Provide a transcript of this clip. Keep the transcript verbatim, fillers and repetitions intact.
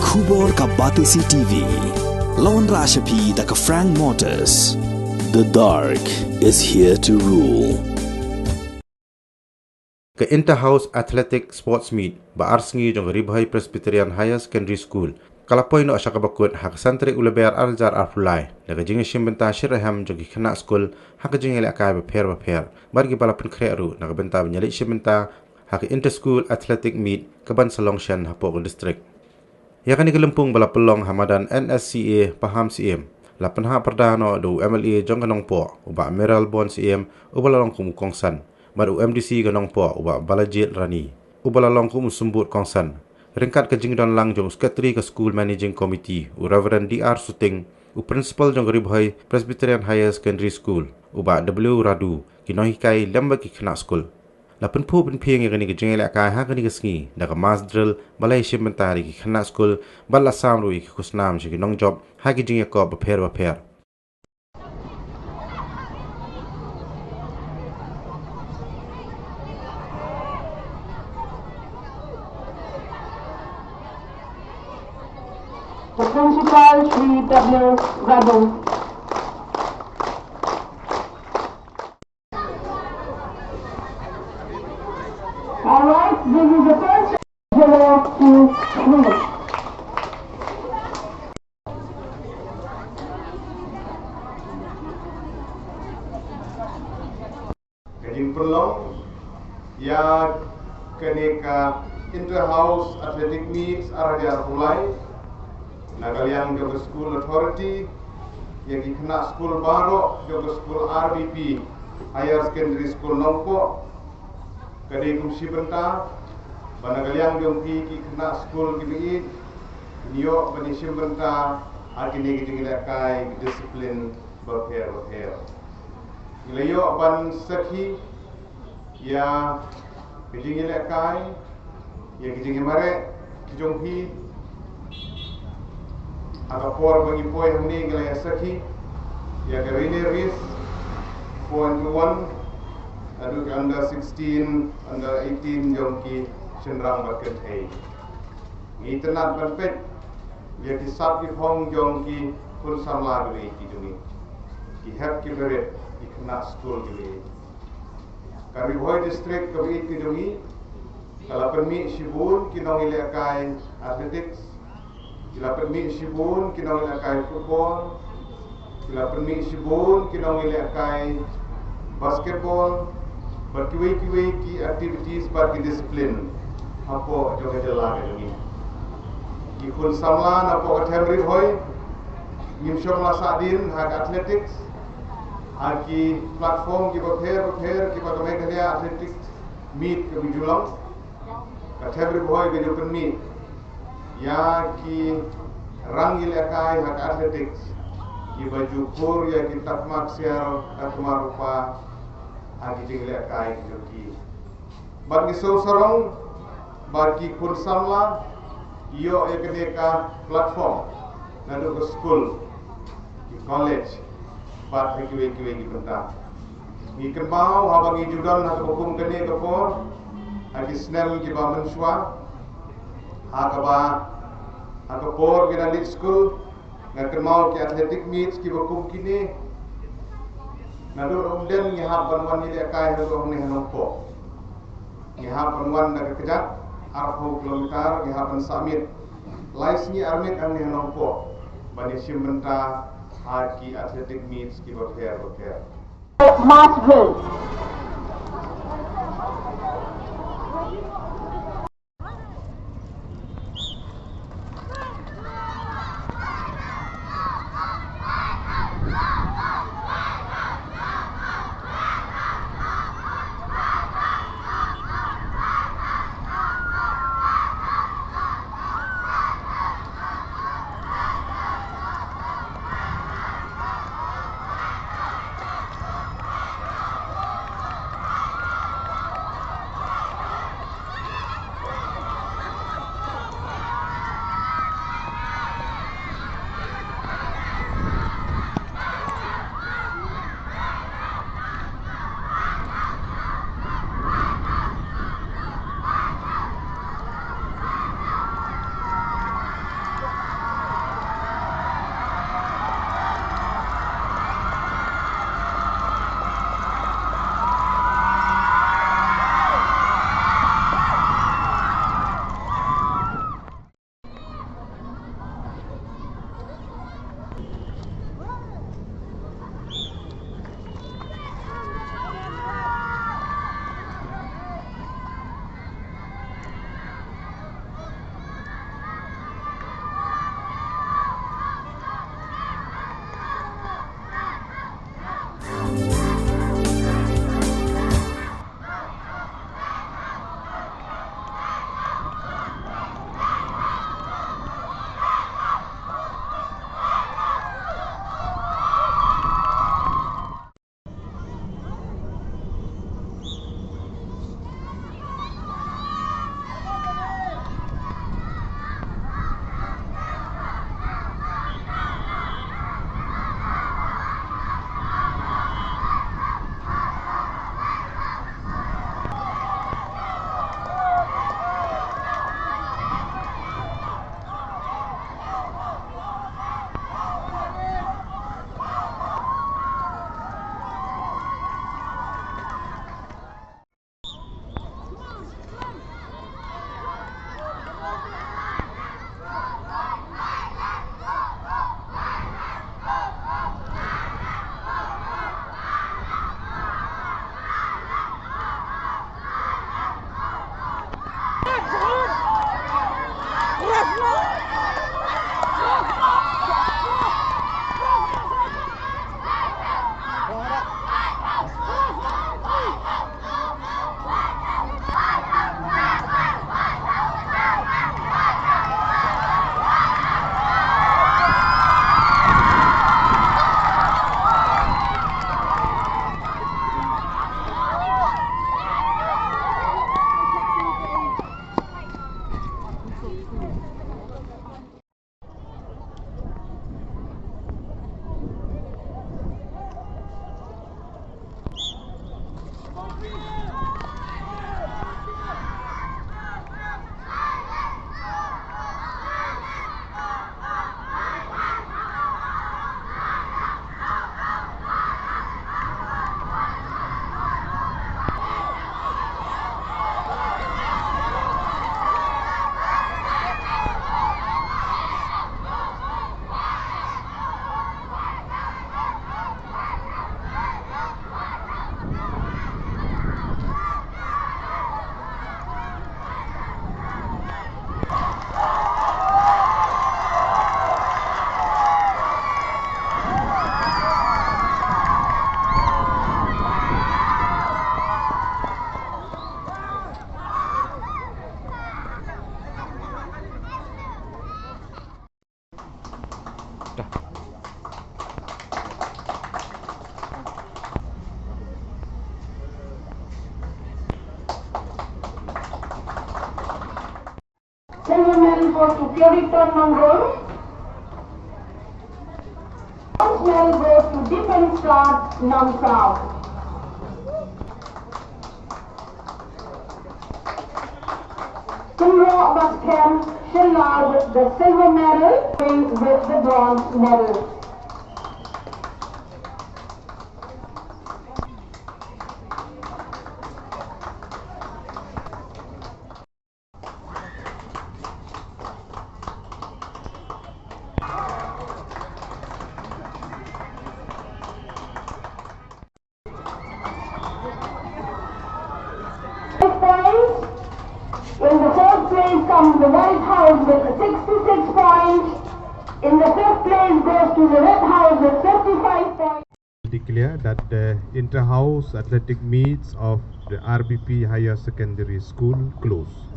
Khubor ka Batesi T V. Lawan Rashapi da ka Frank Motors. The dark is here to rule. Ka Inter-House Athletic Sports Meet ba ar sngi jong ka Ri Bhoi Presbyterian Higher Secondary School ka la poi noh sha kaba kut ha ka san tarik u Lber ar hajar arphew lai da ka jingïashim bynta shitrhem jong ki khynnah skul ha ka jingïalehkai bapher bapher bad kiba la pynkhreh ruh na ka bynta ban ïaleit shim bynta ha ka Inter-School Athletic Meet kaban sa long shen hapoh ka district. Ïa kane ka lympung ba la pynlong ha madan N S C A Pahamsyiem la pynhap pyrda noh da u M L A jong ka Nongpoh u Bah Mayralborn Syiem uba la long kum u kongsan, bad u M D C ka Nongpoh u Bah Balajied Rani uba la long kum u symbud kongsan, ryngkat ka jingdon lang jong u Secretary ka School Managing Committee u Reverend D R Suting, u Principal jong ka Ri Bhoi Presbyterian Higher Secondary School u Bah W Radu, ki nonghikai lem bad ki khynnah skul. La pynphuh pynphieng ïa kane ka jingïalehkai ha kane ka sngi da ka mass drill ba la ïashim bynta da ki khynnah skul bad la sam ruh ïa ki khusnam sha ki nongjop ha ki jingïakop bapher bapher. The Principal, Shri W Radu. All right, this is the first. Ka jingpynlong ïa kane ka Inter-House Athletic Meets ar hajar arphew lai na ka liang jong ka School Authority, ïa ki khynnah skul baroh jong ka skul R B P, Higher Secondary School Nongpoh, ka dei kum shi bynta ba na ka liang jong ki, ki khynnah skul kiba ïeit kin ïoh ban ïashim bynta ha kine ki jingïalehkai, ki discipline bapher bapher. Ngi la ïoh ban sakhi ïa ka jingïalehkai, ïa ka jingïamareh ka jong phi. Ha ka por ba ngi poi hangne ngi la ïa sakhi ïa ka relay race four into one, haduh ka under sixteen, under eighteen jong ki shynrang bad kynthei. Ngi itynnad ban peit ïa ki sap ki phong jong ki khun samla kiba ïeit ki jong ngi, ki hep ki barit, ki khynnah skul kiba ïeit. Ka Ri Bhoi District kaba ïeit ka jong ngi ka la pynmih shibun ki nongïalehkai athletics, ki la pynmih shibun ki nongïalehkai football, ki la pynmih shibun ki nongïalehkai basketball bad kiwei kiwei ki activities bad ki discipline hapoh jong ka jylla ka jong ngi. Ki khun samla napoh ka them Ri Bhoi ngim shym la sahdien ha ka athletics, ha ki platform kiba pher bapher kiba ka Meghalaya Athletics Meet kaba ju long. Ka them Ri Bhoi ka ju pynmih ïa ki rang ïalehkai ha ka athletics kiba ju khur ïa ki takma ksiar, takma rupa ha ki jingïalehkai ki jong ki. Bad ngi sngewsarong ba ki khun samla ïoh ïa kane ka platform naduh ka skul, ki college bad ha kiwei kiwei ki bynta. Ngi kynmaw haba ngi ju don ha kaba kum kane ka por ha ki snem kiba mynshuwa, ha kaba, ha ka por ngi dang leit skul, nga kynmaw ki athletic meets kiba kum kine. Naduh ruh umden ngi hap ban wan ïalehkai haduh hangne ha Nongpoh. Ngi hap ban wan da ka kjat arphew kilometer, ngi hap ban submit lai sngi armiet hangne ha Nongpoh ban ïashim bynta ha ki athletic meets kiba pher bapher. Mass drill. Silver medal goes to Puritan Nongrol. Bronze medal goes to Dipen Star Namsao. Kumro Baskhem Shillong with the silver medal, with the bronze medal. Five points. In the fourth place comes the White House with sixty-six points. In the fifth place goes to the Red House with fifty-five points. Declare that the inter-house athletic meets of the R B P Higher Secondary School close.